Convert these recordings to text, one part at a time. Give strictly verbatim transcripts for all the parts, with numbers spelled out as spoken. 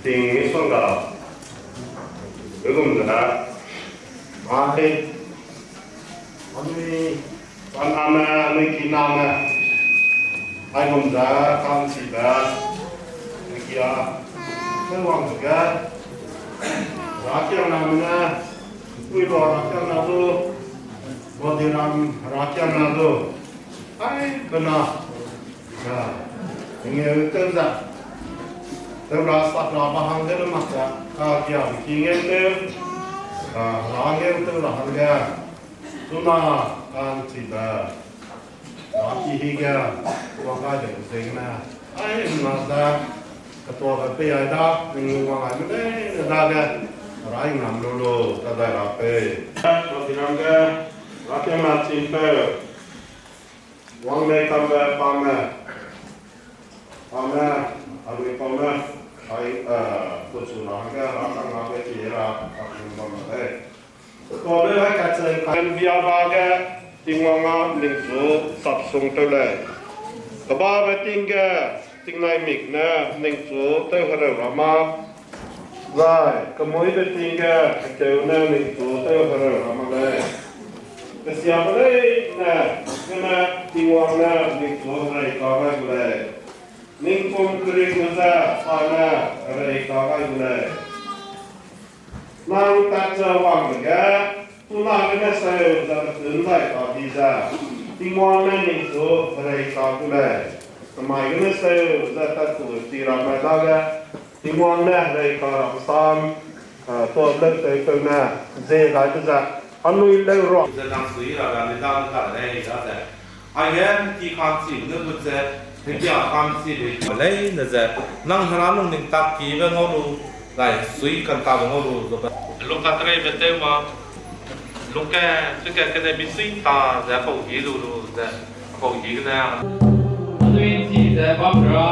Ting misongga, begum zena, ai, anui, pan ame, anui kiname, aigum ze, ka'nchibe, anui kia, tewwang ge, rakiangname ne, puilo rakiangna du, Bodiram rakiangna du, ai, bena, Ngeu tew ze, tew ra sak ra ba hangge ne mak ze, kagiabe ki ngeu tew, ra ngeu tew ra hangge, chuna ka'nchibe, ra ki hige, wang gai de ziegene, ai, na ze, ketuabe pei ai da, ning wang ai me leine dage, ra ngam lu lu, ta dai ra pei. Bodiram ge, rakiangna chim peu. Wang mei kambe pame, pame, anui pame, ai, eh, kuchu ra hangge, ra kangna be ki ra, kakun bam de lei. Kau lei lai kacheu kan bia ba ge, Tingwang a ningchu sapsung tew lei. Kebabe ting ge, tingnai mik ne ningchu tew hereu ra ma, zai kemuibe ting ge hekeu ne ningchu tew hereu ra mak lei. Kesiabe leine, gene Tingwang ne ningchu herei ka gai gu lei. Ningkum keringbe ze pa ne herei ka gai gu lei. Nang tat ze wangbe ge, chuna gene seu ze petun dai ka di ze, Tingwang ne ningchu herei ka gu lei. Kemai gene seu ze tatchu chi ramme dage, Tingwang ne herei ka ra sam, eh, tuâ leu tew peu ne, ze dai de ze, anui leu ra. Ze nang sui ra ga ne dang ka lei da ze. Aige ki ka'nchibe ne gut ze, hegia ka'nchibe leine ze, nang hera lung ning tak kibe ngau lu, zai sui kantabe ngau lu, zo be. Luka tereibe tew ma, Luke, Luke kene misui ta ze pau hi lu lu ze, pau hi gene. Anui chi ze bam ra.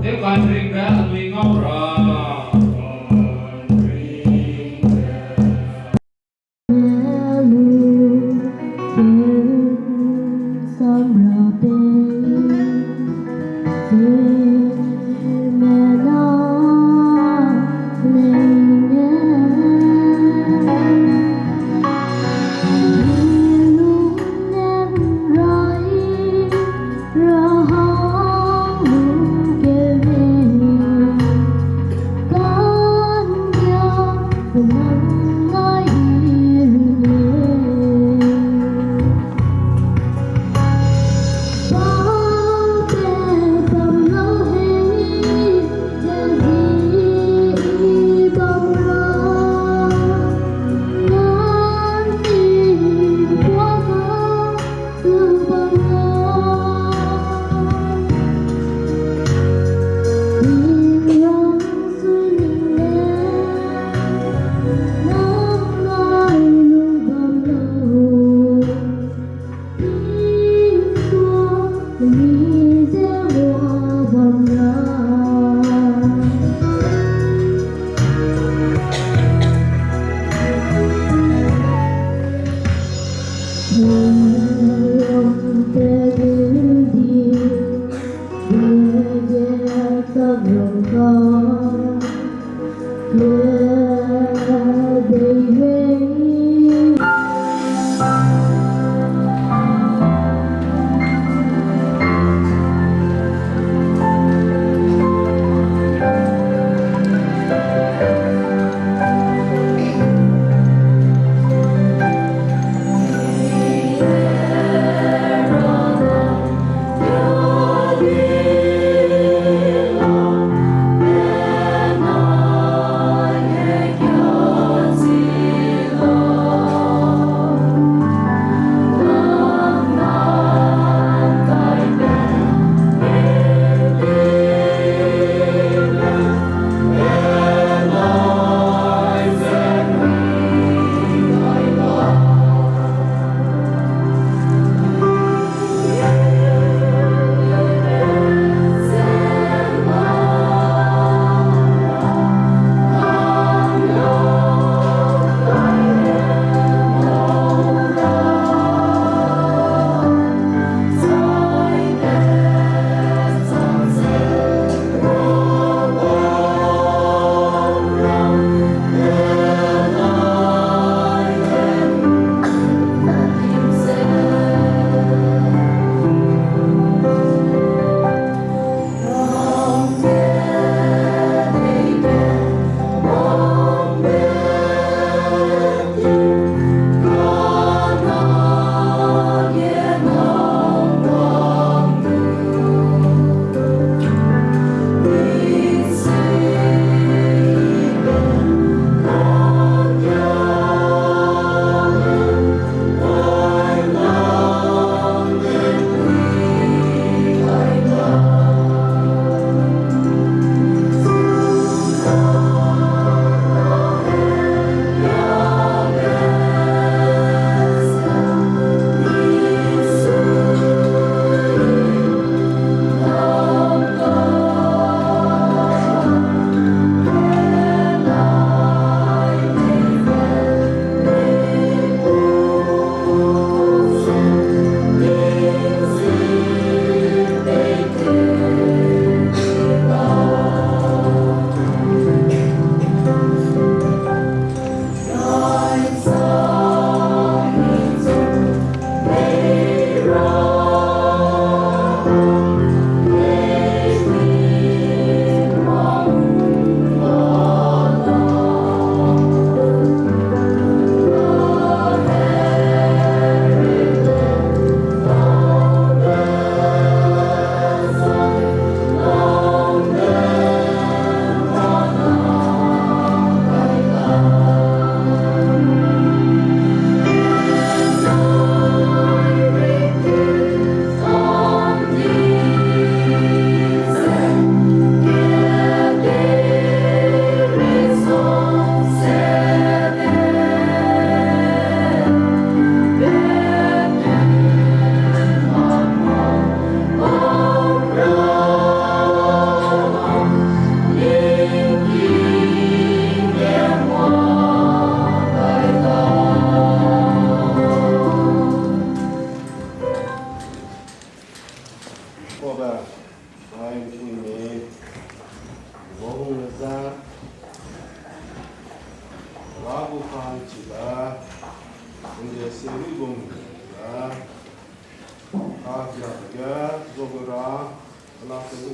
Tewkanringbe anui ngau ra.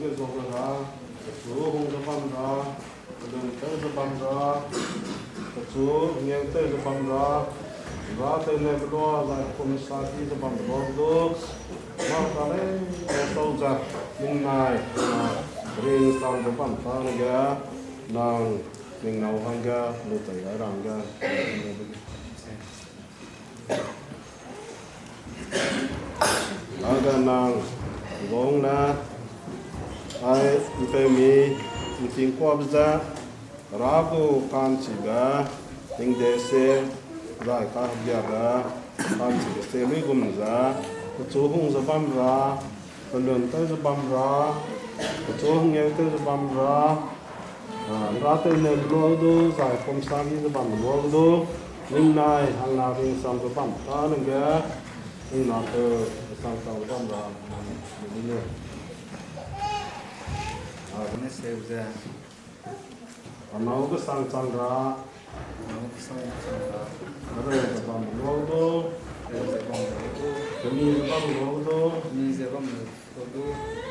ge zau ra, pechu hung ze bam ra, pelun tew ze bam ra, pechu ngeu tew ze bam ra, ra tew ne belua zai kum sa ki ze bam ra du, ma ka lei, e tau ze, ningnai, ring sang ze bam ta ne ge, nang, ning nâu hangge, lu tei gai ra hangge, Aga nang, gong na, ai, ’mpeumi, ’nting kuabe ze, ra gu ka'nchibe, tingde se, zai kahegiabe, ka'nchibe se luigum ze, pechu hung ze bam ra, pelun tew ze bam ra, pechu hung ngeu tew ze bam ra, a, ra tew ne belua du, zai kum sa ki ze bam belua du, ningnai hangna ring sang ze bam ta nege, ningnai pe sang sang ze bam ra, nang, nang, a, ne seu ze. Anâu kesang chang ra. Anâu kesang chang ra. Hereu ze bam lu du. Hereu ze bam lu du. Kemi ze bam lu du. Kemi ze bam lu du.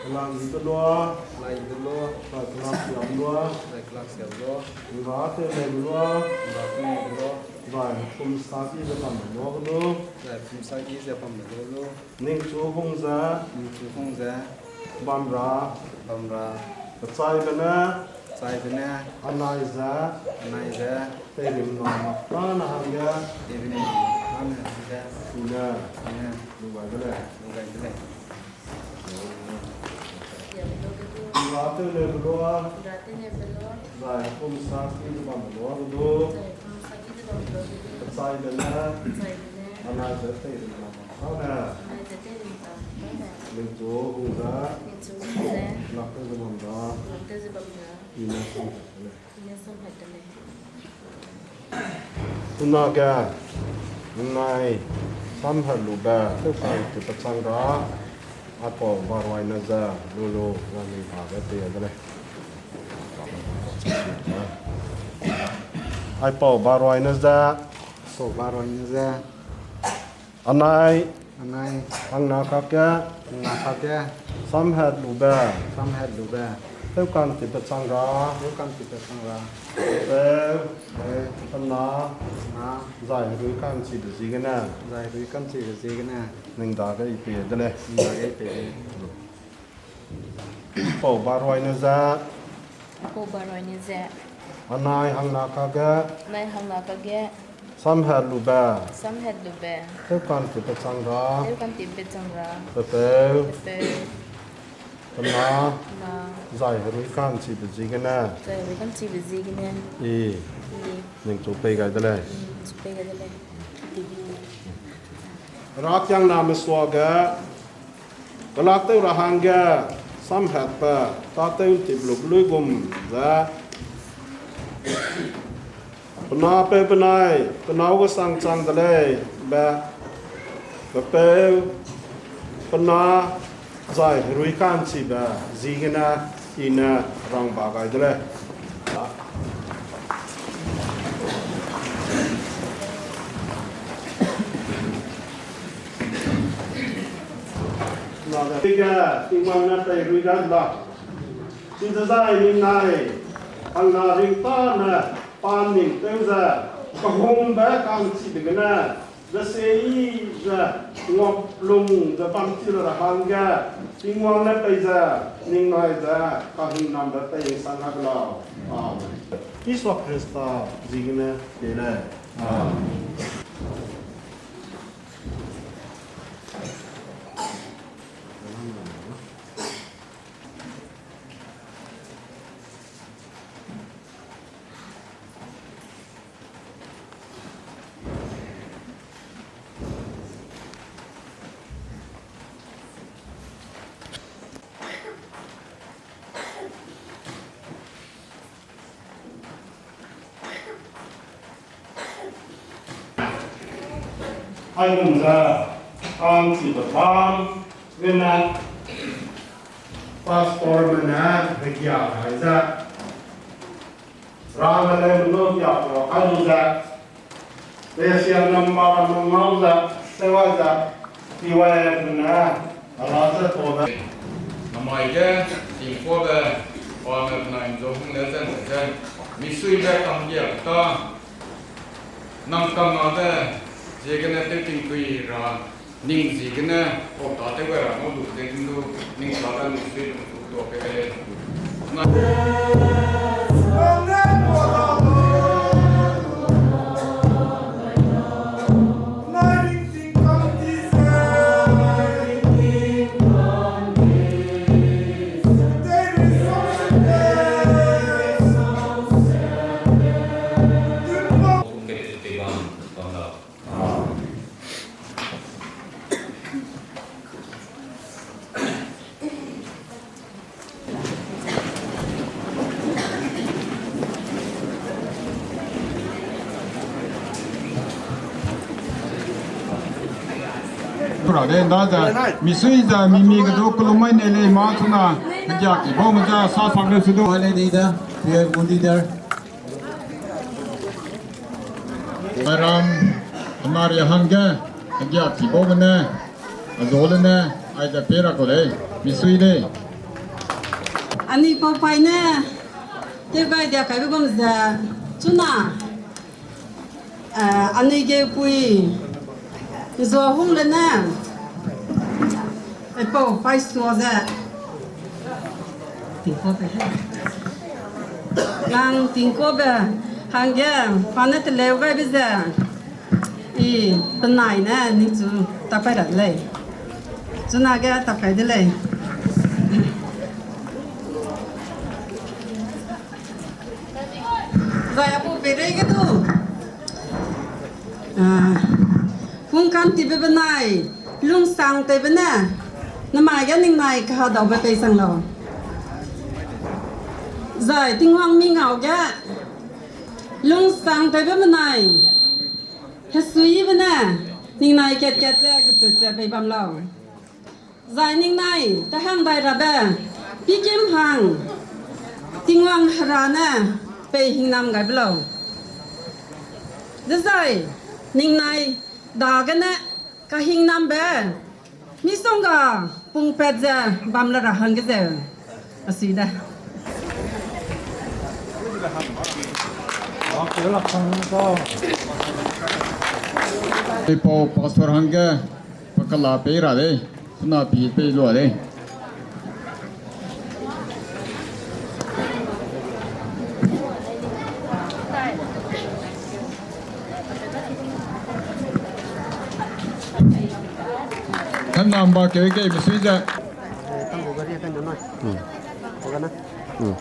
Kelang yi de lua. Kelang yi de lua. Zai kelak siam lua. Zai kelak siam lua. Nra tew lei lua. Nra tew lei lua. Zai kum sa ki ze bam lu du. Zai kum sa ki ze bam lu du. Ningchu hung ze. Ningchu hung ze. Bam ra. Bam ra. Kechaibe ne. Kechaibe ne. Anai ze. Anai ze. Teirim na mak tâne hangge. Teirim na mak tâne hangge. I ne. I ne. Lu gai de lei. Lu gai de lei. Nra tew lei belua. Nra tew lei belua. Zai kum sa ki ze bam belua du. Zai kum sa ki ze bam belua du. Kechaibe ne. Kechaibe ne. Anai ze teirim na mak tâne. Anai ze teirim na mak tâne. Ningchu hung ze. Ningchu hung ze. Lak tew ze bam ra. Lak tew ze bam ra. I ne samhat de lei. I ne samhat de lei. Chunage, ningnai samhat lube, tewkang ti pechang ra, aipau baroine ze, lu lu, ra ni ba ge pei de lei. Aipau baroine ze, aipau baroine ze. Anai. Anai. Hangna kakge. Hangna kakge. Samhat lube. Samhat lube. Tewkang ti pechang ra. Tewkang ti pechang ra. Peu. Peu. Pena. Pena. Zai herui ka'nchibe ziegene. Zai herui ka'nchibe ziegene. Ning dage i pei de lei. Ning dage i pei de lei. Pau baroine ze. Pau baroine ze. Anai hangna kakge. Anai hangna kakge. Samhat lube. Samhat lube. Tewkang ti pechang ra. Tewkang ti pechang ra. Pepeu. Pepeu. Pena. Pena. Zai herui ka'nchibe ziegene. Zai herui ka'nchibe ziegene. I. I. Ningchu pei gai de lei. I, ningchu pei gai de lei. Herakiangname suage, kelak tew ra hangge, samhatbe, tâtew ’ntip lu be luigum ze, pena peu penai, penâu kesang chang de lei be, pepeu, pena, zai herui ka'nchibe ziegene, i ne rang ba gai de lei. Dige, Tingwang ne pei rui gai la. Chidezai ningnai, hangna ring tâne, pa ning tew ze, kehungbe ka'nchibe gene, ze sie ze, nguaplung ze bam chi ra hangge, Tingwang ne pei ze, ningnai ze, kahingnambe pei sang ha lau. Amen. Isua Khrista ziegene pei lei. Amen. Aigum ze, ka'nchibe bam gene, pastorme ne regia gai ze, rame lei menu gia pa kai lu ze, Lesia number nung ngau ze, sewa ze, piwai ne, ala ze to ze. Namai ge, tingkuabe, pa ne benai nzua hung le zan le zan, misuibe kanggia ta, nang kanggabe, ziegene tewtingtui ra, ning ziegene, pau ta tew gai ra ngau lu ze ning lu, ning ta ga misui lu, lu tuâ pe kai lei. Na Tura de, nda ze, misui ze, mimi ge du, kelum mai ne lei ma chuna, hegiak ki bau me ze, sa sak le su du. Hai lei di de, we have good leader. Aram, Amari hangge, hegiak ki bau me ne, azole ne, ai ze pei ra kau lei, misui lei. Anui pau pai ne, tew gai dia kaibe gum ze, chuna, eh, anui ge pui, nzua hung le ne, eh, pau pai sua ze. Tingkuabe. Nang tingkuabe, hangge, pa ne teleu gaibe ze. I, penai ne, ningchu, tapai ra de lei. Chuna ge, tapai de lei. Zai apu peirei ge du. Ah, hungkam tibe benai, lungsang tewbe ne, namai ge ningnai kahadaube pei sang lau. Zai Tingwang mingau ge, lungsang tewbe benai, hesuibe ne, ningnai kat-kat ze geput ze pei bam lau. Zai ningnai, tehang dai rabe, pikim hang, Tingwang Hera ne, pei hingnam gaibe lau. Dezai, ningnai, dagene, kahingnambe, misongga, pungpat ze, bam le ra hangge zeu. Asi de. Pau pastor hangge, pa kala pei ra de, suna pi pei lua de. Kan namba keu kei misui ze. Hmm. Hmm.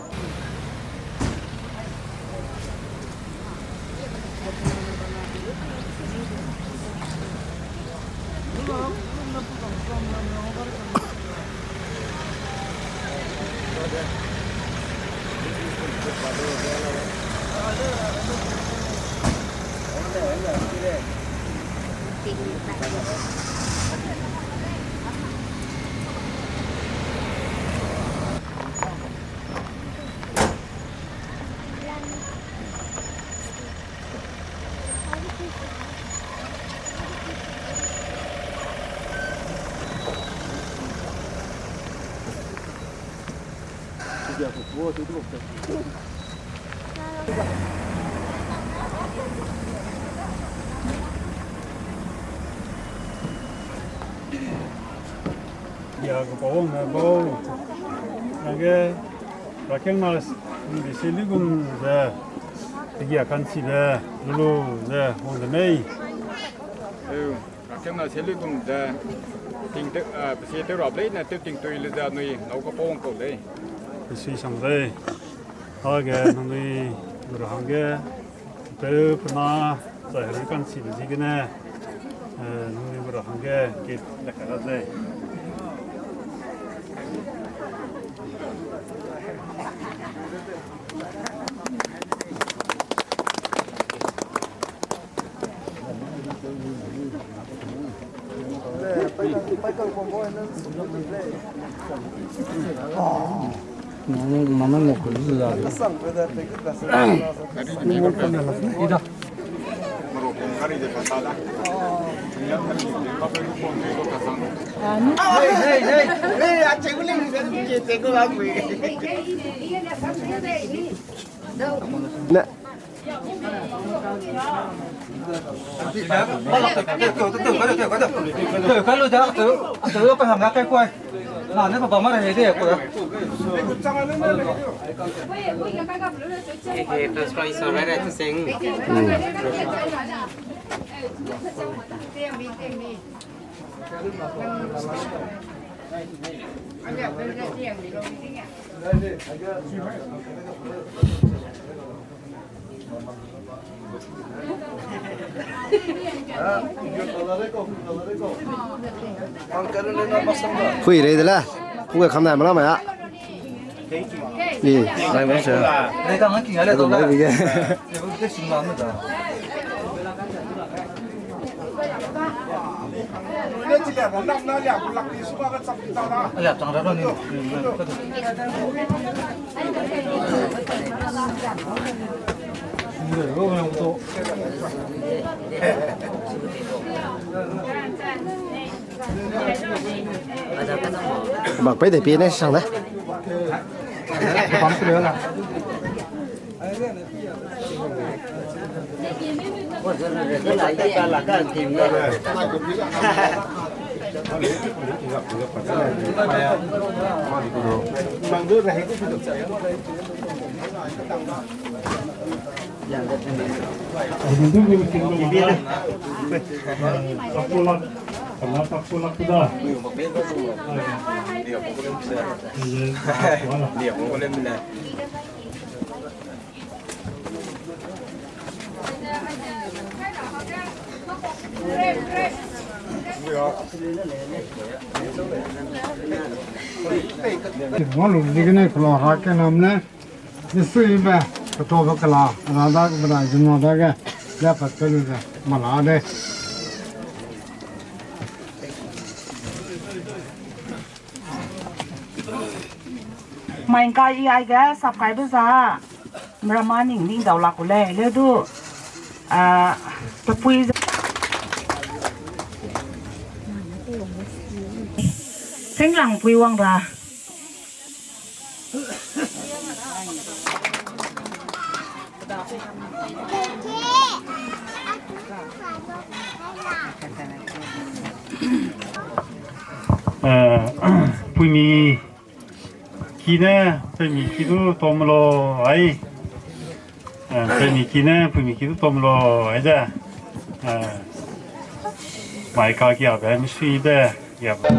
Ya, kepawang ne bau. Nage, rakeng na, ndi si ligum ze, tegi a kan si be, lulu ze, wang de mei. Eu, rakeng na si ligum ze, ting te, ah, pesi te rap lei ne, te ting tui le ze, nui, nau ka pawang kau lei. Pesi sang lei. Hage, nangnui, gura hangge, peu pena, zai heri kan si be ziegene, eh, nangnui gura hangge, ke, le ka ra ze. Mama, mama, mo ko zu da. Ida. Hey, hey, hey. Hey, acheu le, acheu le. Ne. Hui rei de le. Hui kam na mala ma ya. Ni, lai bang se. Lai bang ke. Bak pei de pie ne sang de. Ngau lu ziegene kela herakename ne, misuibe, ketobe kela, ra da, bena, zuna dage, ya pat pe lu ze, mala de. Mai ngka i aige sap kaibe za, mrama ning ning dau lak u lei, le du, ah, tepui ze. Singlang pui wang ra. Eh, puimi ki ne, peumi ki du tom lo ai. Eh, peumi ki ne, puimi ki du tom lo ai ze. Eh, mai ka giabe, misuibe, giabe.